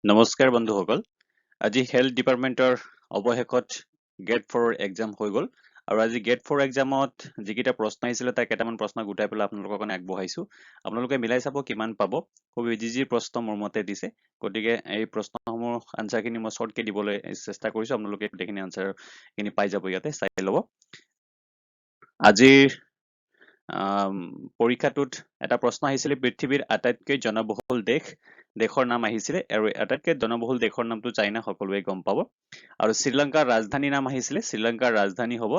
নমস্কাৰ বন্ধুসকল, আজি হেল্থ ডিপাৰ্টমেণ্টৰ অৱশেষত গ্ৰেড ফ'ৰৰ এক্সাম হৈ গ'ল আৰু আজি গ্ৰেড ফ'ৰ এক্সামত যিকেইটা প্ৰশ্ন আহিছিলে, তাৰ কেইটামান প্ৰশ্ন গোটাই পেলাই আপোনালোকৰ কাৰণে আগবঢ়াইছোঁ। আপোনালোকে মিলাই চাব কিমান পাব। খুব ইজি প্ৰশ্ন মোৰ মতে দিছে। গতিকে এই প্ৰশ্নসমূহ আনচাৰখিনি মই শ্বৰ্টকৈ দিবলৈ চেষ্টা কৰিছোঁ। আপোনালোকে গোটেইখিনি আনচাৰখিনি পাই যাব, ইয়াতে চাই ল'ব। আজিৰ পৰীক্ষাটোত এটা প্ৰশ্ন আহিছিলে, পৃথিৱীৰ আটাইতকৈ জনবহুল দেশৰ নাম আহিছিলে আৰু আটাইতকৈ জনবহুল দেশৰ নামটো চাইনা, সকলোৱে গম পাব। আৰু শ্ৰীলংকাৰ ৰাজধানীৰ নাম আহিছিলে, শ্ৰীলংকাৰ ৰাজধানী হ'ব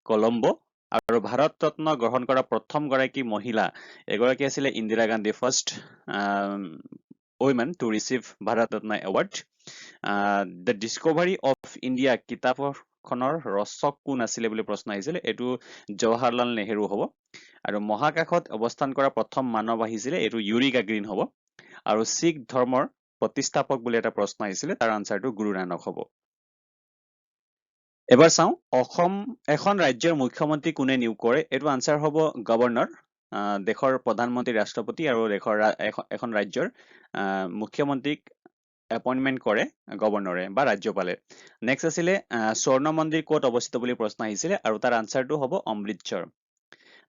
কলম্বো। আৰু ভাৰত ৰত্ন গ্ৰহণ কৰা প্ৰথমগৰাকী মহিলা এগৰাকী আছিলে Indira Gandhi, first woman to receive Bharat Ratna award. The Discovery of India কিতাপখনৰ ৰচক কোন আছিলে বুলি প্ৰশ্ন আহিছিলে, এইটো জৱাহৰলাল নেহেৰু হ'ব। আৰু মহাকাশত অৱস্থান কৰা প্ৰথম মানৱ আহিছিলে, এইটো ইউৰি গাগৰিন হ'ব। আৰু শিখ ধৰ্মৰ প্ৰতিষ্ঠাপক বুলি এটা প্ৰশ্ন আহিছিলে, তাৰ আনচাৰটো গুৰু নানক হ'ব। এবাৰ চাওঁ, অসম এখন ৰাজ্যৰ মুখ্যমন্ত্ৰী কোনে নিয়োগ কৰে? এইটো আনচাৰ হ'ব গভৰ্ণৰ। দেশৰ প্ৰধানমন্ত্ৰী, ৰাষ্ট্ৰপতি আৰু দেশৰ এখন ৰাজ্যৰ মুখ্যমন্ত্ৰীক এপইণ্টমেণ্ট কৰে গভৰ্ণৰে বা ৰাজ্যপালে। নেক্সট আছিলে, স্বৰ্ণ মন্দিৰ ক'ত অৱস্থিত বুলি প্ৰশ্ন আহিছিলে আৰু তাৰ আনচাৰটো হ'ব অমৃতসৰ।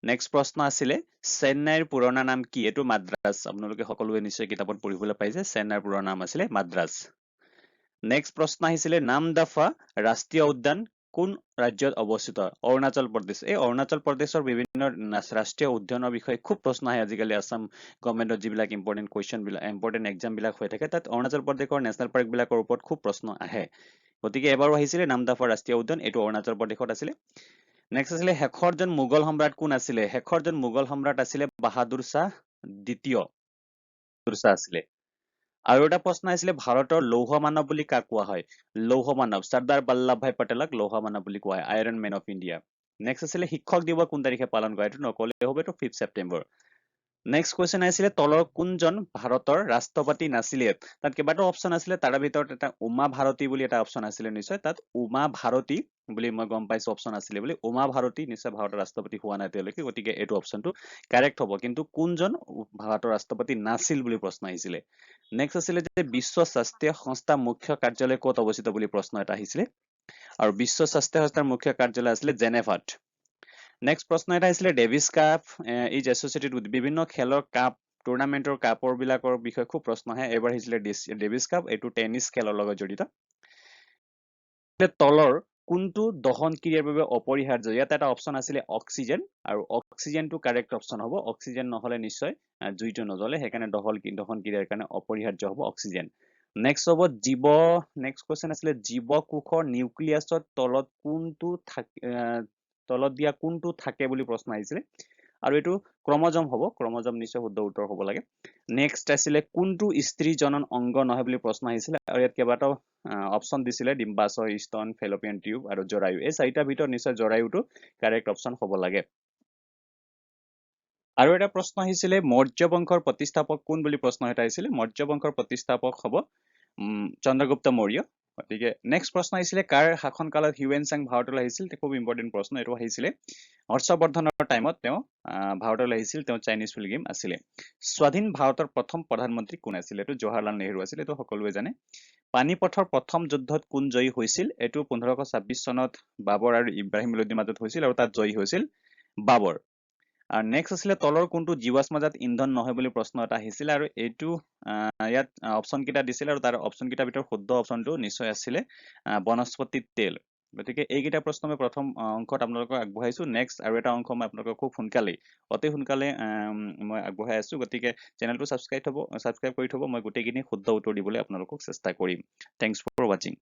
নেক্সট প্ৰশ্ন আছিলে, চেন্নাইৰ পুৰণা নাম কি? এইটো মাদ্ৰাজ। আপোনালোকে সকলোৱে নিশ্চয় কিতাপত পঢ়িবলৈ পাইছে, চেন্নাইৰ পুৰণা নাম আছিলে মাদ্ৰাজ। নেক্সট প্ৰশ্ন আহিছিলে, নামদাফা ৰাষ্ট্ৰীয় উদ্যান কোন ৰাজ্যত অৱস্থিত? অৰুণাচল প্ৰদেশ। এই অৰুণাচল প্ৰদেশৰ বিভিন্ন ৰাষ্ট্ৰীয় উদ্যানৰ বিষয়ে খুব প্ৰশ্ন আহে আজিকালি। আছাম গভৰ্ণমেণ্টৰ যিবিলাক ইম্পৰ্টেণ্ট কুৱেশ্যনবিলাক, ইম্পৰ্টেণ্ট এক্সামবিলাক হৈ থাকে, তাত অৰুণাচল প্ৰদেশৰ নেশ্যনেল পাৰ্কবিলাকৰ ওপৰত খুব প্ৰশ্ন আহে। গতিকে এবাৰো আহিছিলে নামদাফা ৰাষ্ট্ৰীয় উদ্যান, এইটো অৰুণাচল প্ৰদেশত আছিলে। নেক্সট আছিলে, শেষৰজন মোগল সম্ৰাট কোন আছিলে? শেষৰজন মোগল সম্ৰাট আছিলে বাহাদুৰ শ্বাহ দ্বিতীয়, বাহাদুৰ শ্বাহ আছিলে। আৰু এটা প্ৰশ্ন আহিছিলে, ভাৰতৰ লৌহ মানৱ বুলি কাক কোৱা হয়? লৌহ মানৱ চৰ্দাৰ বল্লভ ভাই পেটেলক লৌহ মানৱ বুলি কোৱা হয়, Iron Man of India। Next আছিলে, শিক্ষক দিৱস কোন তাৰিখে পালন কৰে? এইটো নকলে হ'ব, এইটো 5 ছেপ্টেম্বৰ। নেক্সট কুৱেশ্যন আহিছিলে, তলৰ কোনজন ভাৰতৰ ৰাষ্ট্ৰপতি নাছিলে? তাত কেইবাটাও অপশ্যন আছিলে, তাৰে ভিতৰত এটা উমা ভাৰতী বুলি এটা অপশ্যন আছিলে। নিশ্চয় তাত উমা ভাৰতী বুলি মই গম পাইছো অপশ্যন আছিলে বুলি। উমা ভাৰতী নিশ্চয় ভাৰতৰ ৰাষ্ট্ৰপতি হোৱা নাই তেওঁলোকে, গতিকে এইটো অপশ্যনটো কাৰেক্ট হ'ব। কিন্তু কোনজন ভাৰতৰ ৰাষ্ট্ৰপতি নাছিল বুলি প্ৰশ্ন আহিছিলে। নেক্সট আছিলে যে বিশ্ব স্বাস্থ্য সংস্থা মুখ্য কাৰ্যালয় ক'ত অৱস্থিত বুলি প্ৰশ্ন এটা আহিছিলে আৰু বিশ্ব স্বাস্থ্য সংস্থাৰ মুখ্য কাৰ্যালয় আছিলে জেনেভাত। নেক্সট প্ৰশ্ন এটা আহিছিলে, Davis Cup is associated with? বিভিন্ন খেলৰ কাপ, টুৰ্ণামেণ্টৰ কাপৰ বিলাকৰ বিষয়ে খুব প্ৰশ্ন আহে। এইবাৰ আহিছিলে ডেভিছ কাপ, এইটো টেনিছ খেলৰ লগত জড়িত। তলৰ কোনটো দহন ক্ৰিয়াৰ বাবে অপৰিহাৰ্য? ইয়াত এটা অপশ্যন আছিলে অক্সিজেন আৰু অক্সিজেনটো কাৰেক্ট অপশ্যন হ'ব। অক্সিজেন নহ'লে নিশ্চয় জুইটো নজ্বলে, সেইকাৰণে দহন ক্ৰিয়াৰ কাৰণে অপৰিহাৰ্য হ'ব অক্সিজেন। নেক্সট হ'ব জীৱ, নেক্সট কুৱেশ্যন আছিলে, জীৱকোষৰ নিউক্লিয়াছত তলত কোনটো থাকে, তলত দিয়া কোনটো থাকে বুলি প্ৰশ্ন আহিছিলে আৰু এইটো ক্ৰমজম হ'ব। ক্ৰমজম নিশ্চয় শুদ্ধ উত্তৰ হ'ব লাগে। নেক্সট আছিলে, কোনটো স্ত্ৰী জনন অংগ নহয় বুলি প্ৰশ্ন আহিছিলে আৰু ইয়াত কেইবাটাও অপশ্যন দিছিলে, ডিম্বাশয়, স্তন, ফেলোপিয়ান টিউব আৰু জৰায়ু। এই চাৰিটাৰ ভিতৰত নিশ্চয় জৰায়ুটো কাৰেক্ট অপশ্যন হ'ব লাগে। আৰু এটা প্ৰশ্ন আহিছিলে, মৌৰ্য বংশৰ প্ৰতিষ্ঠাপক কোন বুলি প্ৰশ্ন এটা আহিছিলে। মৌৰ্য বংশৰ প্ৰতিষ্ঠাপক হ'ব চন্দ্ৰগুপ্ত মৌৰ্য। গতিকে নেক্সট প্ৰশ্ন আহিছিলে, কাৰ শাসনকালত হিউৱেন চাং ভাৰতলৈ আহিছিল? খুব ইম্পৰ্টেণ্ট প্ৰশ্ন এইটো আহিছিলে। হৰ্ষবৰ্ধনৰ টাইমত তেওঁ ভাৰতলৈ আহিছিল, তেওঁ চাইনিজ পিলগ্ৰিম আছিলে। স্বাধীন ভাৰতৰ প্ৰথম প্ৰধানমন্ত্ৰী কোন আছিলে? এইটো জৱাহৰলাল নেহৰু আছিলে, এইটো সকলোৱে জানে। পানীপথৰ প্ৰথম যুদ্ধত কোন জয়ী হৈছিল? এইটো 1526 চনত বাবৰ আৰু ইব্ৰাহিম লোদীৰ মাজত হৈছিল আৰু তাত জয়ী হৈছিল বাবৰ। আৰু নেক্সট আছিলে, তলৰ কোনটো জীৱাশ্মজাত ইন্ধন নহয় বুলি প্ৰশ্ন এটা আহিছিলে আৰু এইটো ইয়াত অপশ্যন কেইটা দিছিলে আৰু তাৰ অপশ্যন কেইটাৰ ভিতৰত শুদ্ধ অপশ্যনটো নিশ্চয় আছিলে বনস্পতি তেল। গতিকে এইকেইটা প্ৰশ্ন মই প্ৰথম অংশত আপোনালোকক আগবঢ়াইছো। নেক্সট আৰু এটা অংশ মই আপোনালোকক খুব সোনকালেই, অতি সোনকালে মই আগবঢ়াই আছো। গতিকে চেনেলটো ছাবস্ক্ৰাইব কৰি থ'ব, মই গোটেইখিনি শুদ্ধ উত্তৰ দিবলৈ আপোনালোকক চেষ্টা কৰিম। Thanks for watching.